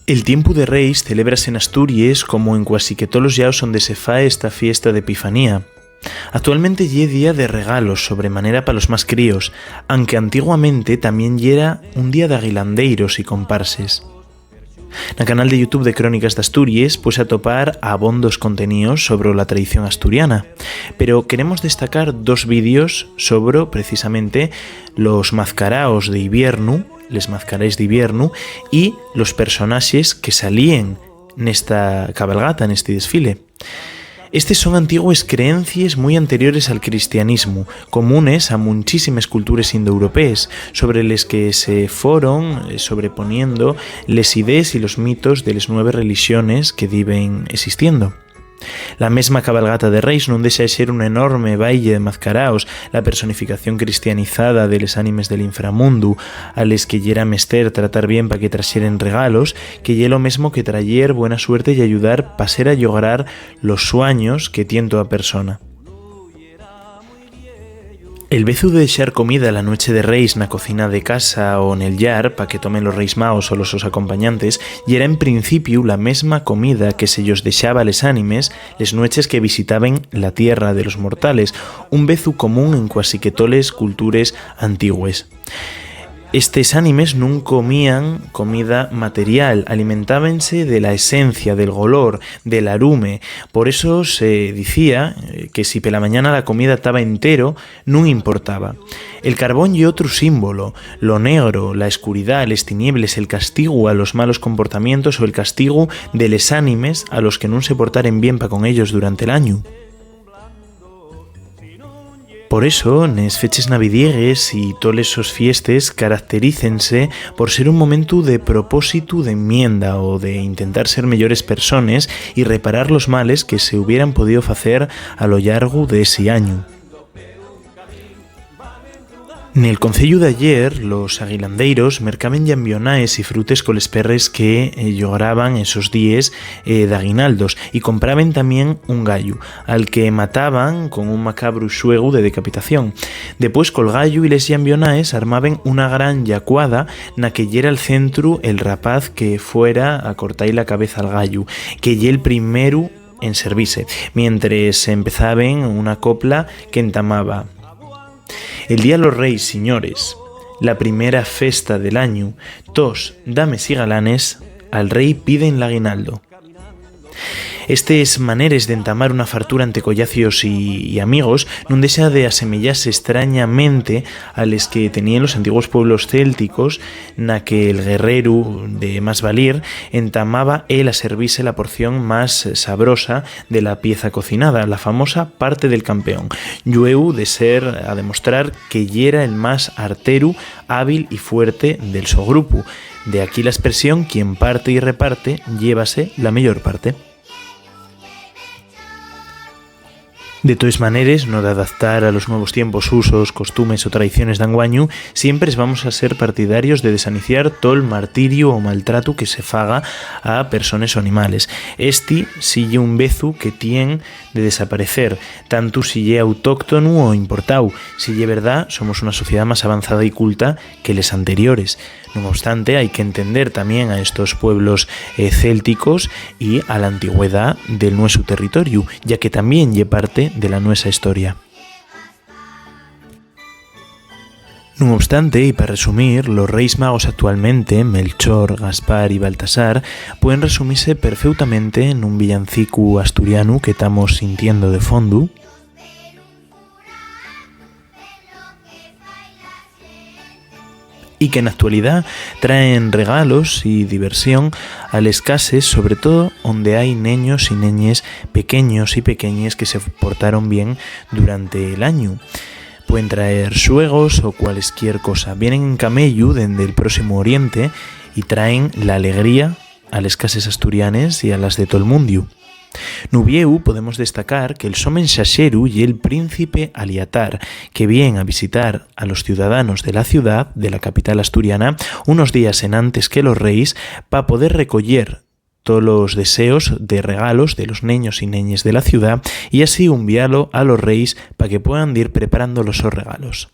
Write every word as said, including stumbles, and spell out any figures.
El tiempu de Reis celébrase n'Asturies, como en cuasi que tolos llaos onde se fae esta fiesta d'Epifanía. Actualmente ye día de regalos, sobre manera pa los más críos, anque antiguamente tamién yera un día d'aguilandeiros y comparses. Na canal de YouTube de Crónicas d'Asturies pues atopar abondos conteníos sobre la tradición asturiana, pero queremos destacar dos vídeos sobre precisamente los mazcaraos d'hibiernu, les mazcarais d'hibiernu, y los personaxes que salíen nesta cabalgata, nesti desfile. Estes son antigües creencies mui anteriores al cristianismu, comunes a munchísimes cultures indoeuropees, sobre les que se foron, eh, sobreponiendo les idees y los mitos de les nueves relixones que diven existiendo. La mesma cabalgata de Reis nun dexa de ser un enorme baille de mazcaraos, la personificación cristianizada de les ánimes del inframundu, a les que yera mester tratar bien pa que traxeren regalos, que ye lo mesmo que trayer buena suerte y ayudar pa ser a llograr los suaños que tien toa persona. El vezu de dexar comida la nueche de Reis na cocina de casa o nel llar pa que tomen los Reis Magos o los sos acompañantes yera en principiu la mesma comida que se-yos dexaba a les ánimes les nueches que visitaben la tierra de los mortales, un vezu común en cuasi que toles cultures antigües. Estes ánimes nun comían comida material, alimentábense de la esencia, del golor, del arume. Por eso se dicía, eh, que si pela mañana la comida taba entero, nun importaba. El carbón ye otru símbolo, lo negro, la escuridá, les tiniebres, el castigu a los malos comportamientos o el castigu de les ánimes a los que nun se portaren bien pa con ellos durante l'añu. Por eso, nes feches navidiegues y toles sos fiestes caracterícense por ser un momentu de propósitu, d'enmienda o de intentar ser meyores persones y reparar los males que se hubieran podío facer a lo llargu d'esi añu. Nel conceyu d'ayer, los aguilandeiros mercaben llambionaes y frutes coles perres que, eh, llograban esos díes, eh, d'aguinaldos, y compraben tamién un gallu, al que mataban con un macabru xuegu de decapitación. Depués, col gallu y les llambionaes armaben una gran llacuada na que yera el centru el rapaz que fuera a corta-y la cabeza al gallu, que ye el primeru en servise, mientres empezaben una copla que entamaba: El día los reis, siñores, la primera festa del añu, tos, dames y galanes, al rei piden l'aguinaldo. Estes maneres d'entamar una fartura ente collacios y, y amigos nun dexa de asemeyase estrañamente a les que teníen los antiguos pueblos célticos, na que el guerreru de más valir entamaba él a servise la porción más sabrosa de la pieza cocinada, la famosa parte del campeón, llueu de ser a demostrar que yera el más arteru, hábil y fuerte del so grupu. De aquí la espresión: "Quien parte y reparte, llévase la meyor parte". De toes maneres, no d'adaptar a los nuevos tiempos usos, costumes o tradiciones d'anguañu, siempres vamos a ser partidarios de desaniciar tol martiriu o maltratu que se faga a persones o animales. Esti sí ye un vezu que tien de desaparecer, tantu si ye autóctonu o importáu. Si ye verdá, somos una sociedá más avanzada y culta que les anteriores. Nun obstante, hai qu'entender tamién a estos pueblos, eh, célticos y a la antigüedá del nuesu territoriu, ya que tamién ye parte de la nuesa historia. Nun obstante, y pa resumir, los Reis Magos actualmente, Melchor, Gaspar y Baltasar, pueden resumise perfeutamente nun villancicu asturianu que tamos sintiendo de fondu. Y que n'actualidá traen regalos y diversión a les cases, sobre todo onde hai neños y neñes pequeños y pequeñes que se portaron bien durante l'añu. Pueden traer xuegos o cualesquier cosa. Vienen en camellu dende el Próximo Oriente y traen la alegría a les cases asturianes y a las de tol mundiu. N'Uviéu podemos destacar que'l so mensaxeru ye'l Príncipe Aliatar, que vien a visitar a los ciudadanos de la ciudá, de la capital asturiana, unos días enantes que los reis, pa poder recoyer tolos deseos de regalos de los neños y neñes de la ciudá y así unvialo a los reis pa que puedan dir preparando los sos regalos.